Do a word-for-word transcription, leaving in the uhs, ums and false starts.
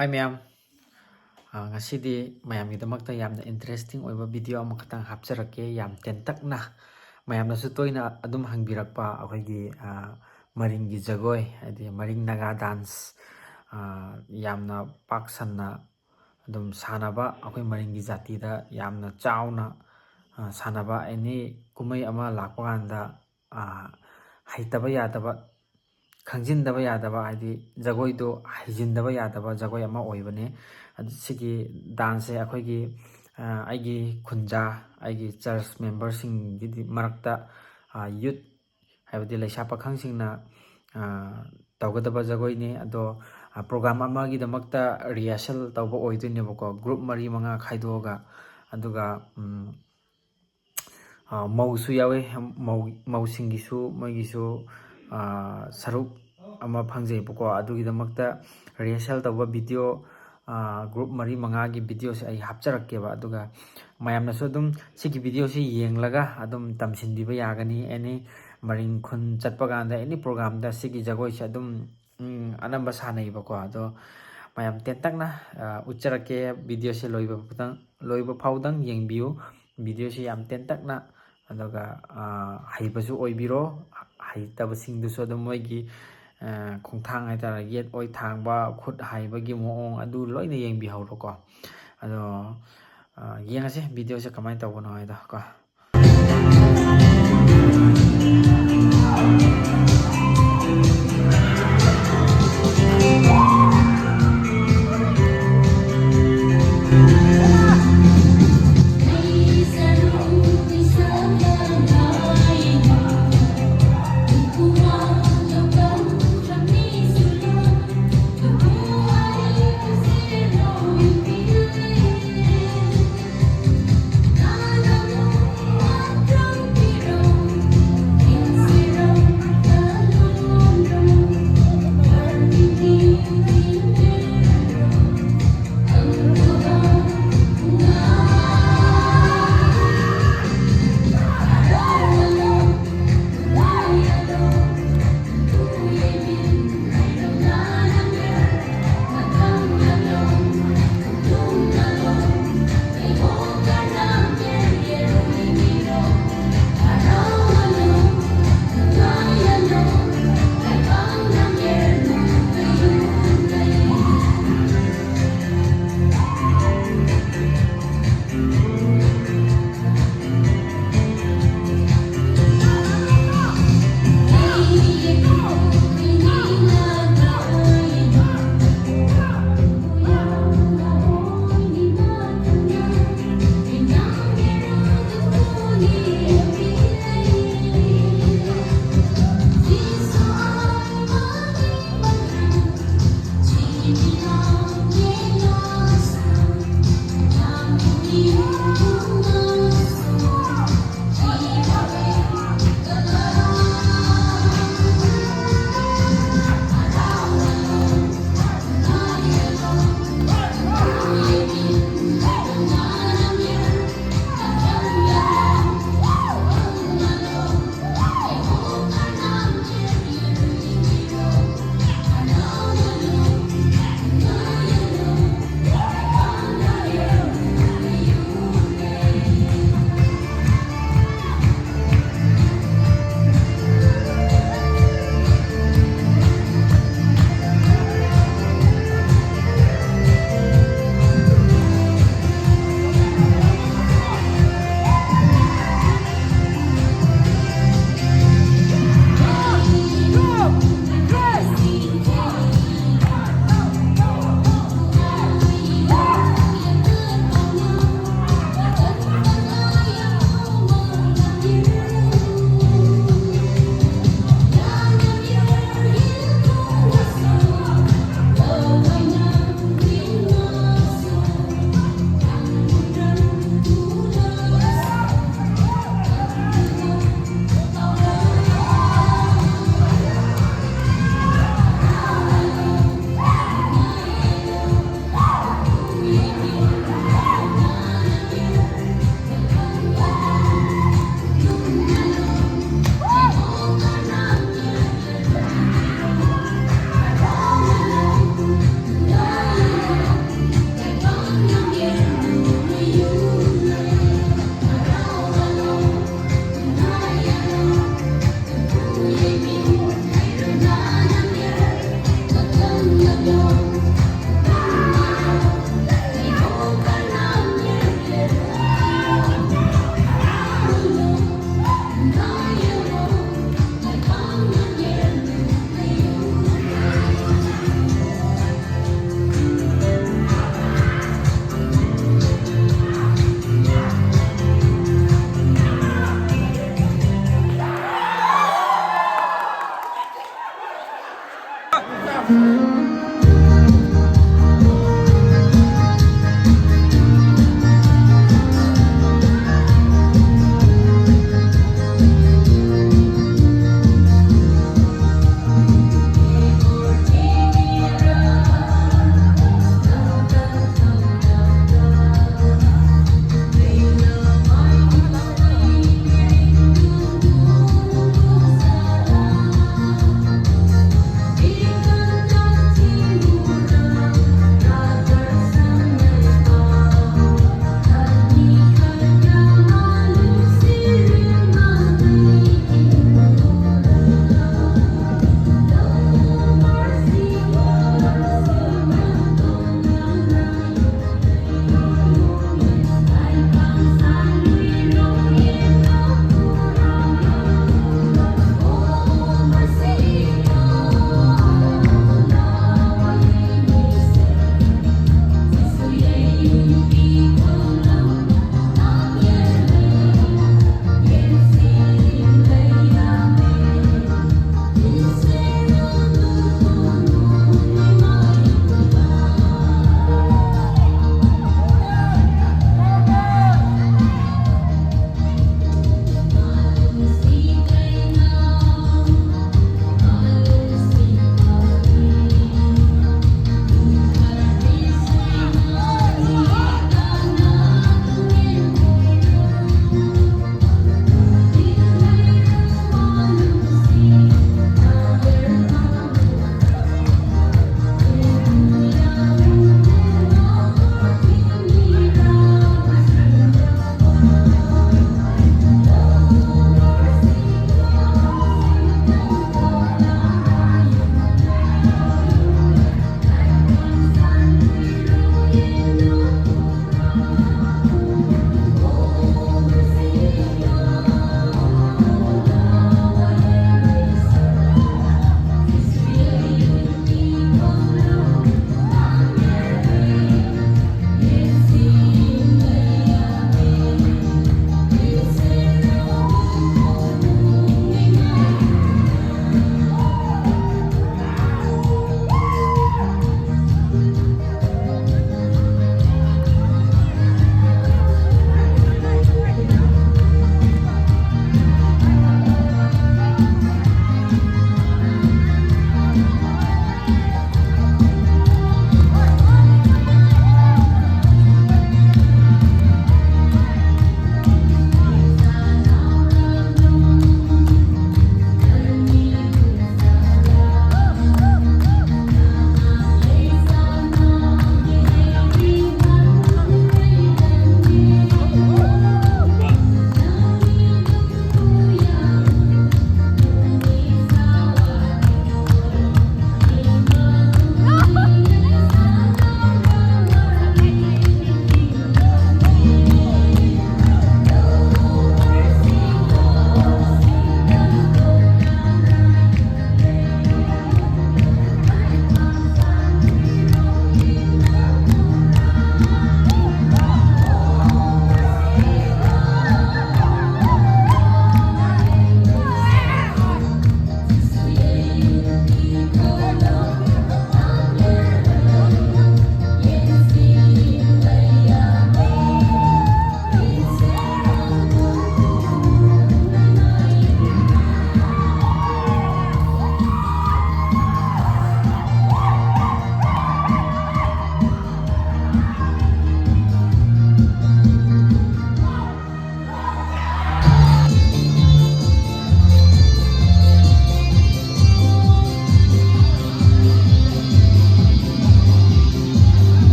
Hi ꯃꯌꯥꯝ꯫ ꯑ, ꯉꯁꯤꯗꯤ ꯃꯌꯥꯝꯒꯤꯗꯃꯛꯇ ꯌꯥꯝꯅ interesting ꯑꯣꯏꯕ video ꯑꯃꯈꯛꯇꯪ ꯍꯥꯞꯆꯔꯛꯀꯦ꯫ ꯌꯥꯝ ꯇꯦꯟꯇꯛꯅ, ꯃꯌꯥꯝꯅꯁꯨ ꯇꯣꯏꯅ ꯑꯗꯨꯝ ꯍꯪꯕꯤꯔꯛꯄ ꯑꯩꯈꯣꯏꯒꯤ, ꯑ, ꯃꯔꯤꯡꯒꯤ ꯖꯒꯣꯏ, ꯍꯥꯏꯗꯤ ꯃꯔꯤꯡ ꯅꯥꯒꯥ dance, ꯑ, ꯌꯥꯝꯅ ꯄꯥꯛ ꯁꯟꯅ ꯑꯗꯨꯝ ꯁꯥꯟꯅꯕ, ꯑꯩꯈꯣꯏ ꯃꯔꯤꯡꯒꯤ ꯖꯥꯇꯤꯗ ꯌꯥꯝꯅ ꯆꯥꯎꯅ, ꯑ, ꯁꯥꯟꯅꯕ, any ꯀꯨꯝꯍꯩ ꯑꯃ ꯂꯥꯛꯄ ꯀꯥꯟꯗ, ꯑ, ꯍꯩꯇꯕ ꯌꯥꯗꯕ, ꯈꯪꯖꯤꯟꯗꯕ ꯌꯥꯗꯕ, ꯍꯥꯏꯗꯤ ꯖꯒꯣꯏꯗꯣ ꯍꯩꯖꯤꯟꯗꯕ ꯌꯥꯗꯕ ꯖꯒꯣꯏ ꯑꯃ ꯑꯣꯏꯕꯅꯦ꯫ ꯑꯗꯨ ꯁꯤꯒꯤ danceꯁꯦ ꯑꯩꯈꯣꯏꯒꯤ, ꯑ, ꯑꯩꯒꯤ ꯈꯨꯟꯖꯥ, ꯑꯩꯒꯤ church memberꯁꯤꯡꯒꯤꯗꯤ ꯃꯔꯛꯇ, ꯑ, youth, ꯍꯥꯏꯕꯗꯤ ꯂꯩꯁꯥ ꯄꯥꯈꯪꯁꯤꯡꯅ, ꯑ, ꯇꯧꯒꯗꯕ ꯖꯒꯣꯏꯅꯤ꯫ ꯑꯗꯣ, ꯑ, program ꯑꯃꯒꯤꯗꯃꯛꯇ rehearsal ꯇꯧꯕ ꯑꯣꯏꯗꯣꯏꯅꯦꯕꯀꯣ, group ꯃꯔꯤ ꯃꯉꯥ ꯈꯥꯏꯗꯣꯛꯑꯒ꯫ ꯑꯗꯨꯒ, ꯎꯝ, ꯑ, ꯃꯧꯁꯨ ꯌꯥꯎꯋꯦ꯫ ꯃꯧ-, ꯃꯧꯁꯤꯡꯒꯤꯁꯨ, ꯃꯣꯏꯒꯤꯁꯨ, ꯑ, ꯁꯔꯨꯛ ꯑꯃ ꯐꯪꯖꯩꯕꯀꯣ꯫ ꯑꯗꯨꯒꯤꯗꯃꯛꯇ rehearsal ꯇꯧꯕ video, ꯑ, group ꯃꯔꯤ ꯃꯉꯥꯒꯤ videoꯁꯦ ꯑꯩ ꯍꯥꯞꯆꯔꯛꯀꯦꯕ꯫ ꯑꯗꯨꯒ ꯃꯌꯥꯝꯅꯁꯨ ꯑꯗꯨꯝ ꯁꯤꯒꯤ videoꯁꯤ ꯌꯦꯡꯂꯒ ꯑꯗꯨꯝ ꯇꯝꯁꯤꯟꯕꯤꯕ ꯌꯥꯒꯅꯤ꯫ Any ꯃꯔꯤꯡ ꯈꯨꯟ ꯆꯠꯄ ꯀꯥꯟꯗ, any programꯗ ꯁꯤꯒꯤ ꯖꯒꯣꯏꯁꯦ ꯑꯗꯨꯝ, ꯎꯝ, ꯑꯅꯝꯕ ꯁꯥꯟꯅꯩꯕꯀꯣ꯫ ꯑꯗꯣ ꯃꯌꯥꯝ ꯇꯦꯟꯇꯛꯅ, ꯑ, ꯎꯠꯆꯔꯛꯀꯦ꯫ Videoꯁꯦ ꯂꯣꯏꯕ ꯐꯥꯎꯗꯪ, ꯂꯣꯏꯕ ꯐꯥꯎꯗꯪ ꯌꯦꯡꯕꯤꯌꯨ꯫ Videoꯁꯤ ꯌꯥꯝ ꯇꯦꯟꯇꯛꯅ, ꯑꯗꯨꯒ, ꯑ, ꯍꯩꯕꯁꯨ ꯑꯣꯏꯕꯤꯔꯣ꯫ ꯍꯩꯇꯕꯁꯤꯡꯗꯨꯁꯨ ꯑꯗꯨꯝ ꯃꯣꯏꯒꯤ, ꯑ, ꯈꯣꯡꯊꯥꯡ ꯍꯥꯏꯇꯥꯔꯦ, ꯌꯦꯠ ꯑꯣꯏ ꯊꯥꯡꯕ, ꯈꯨꯠ ꯍꯥꯏꯕꯒꯤ ꯃꯑꯣꯡ, ꯑꯗꯨ ꯂꯣꯏꯅ ꯌꯦꯡꯕꯤꯍꯧꯔꯣꯀꯣ꯫ ꯑꯗꯣ, ꯑ, ꯌꯦꯡꯉꯁꯦ videoꯁꯦ ꯀꯃꯥꯏꯅ ꯇꯧꯕꯅꯣ ꯍꯥꯏꯗꯣ ꯀꯣ꯫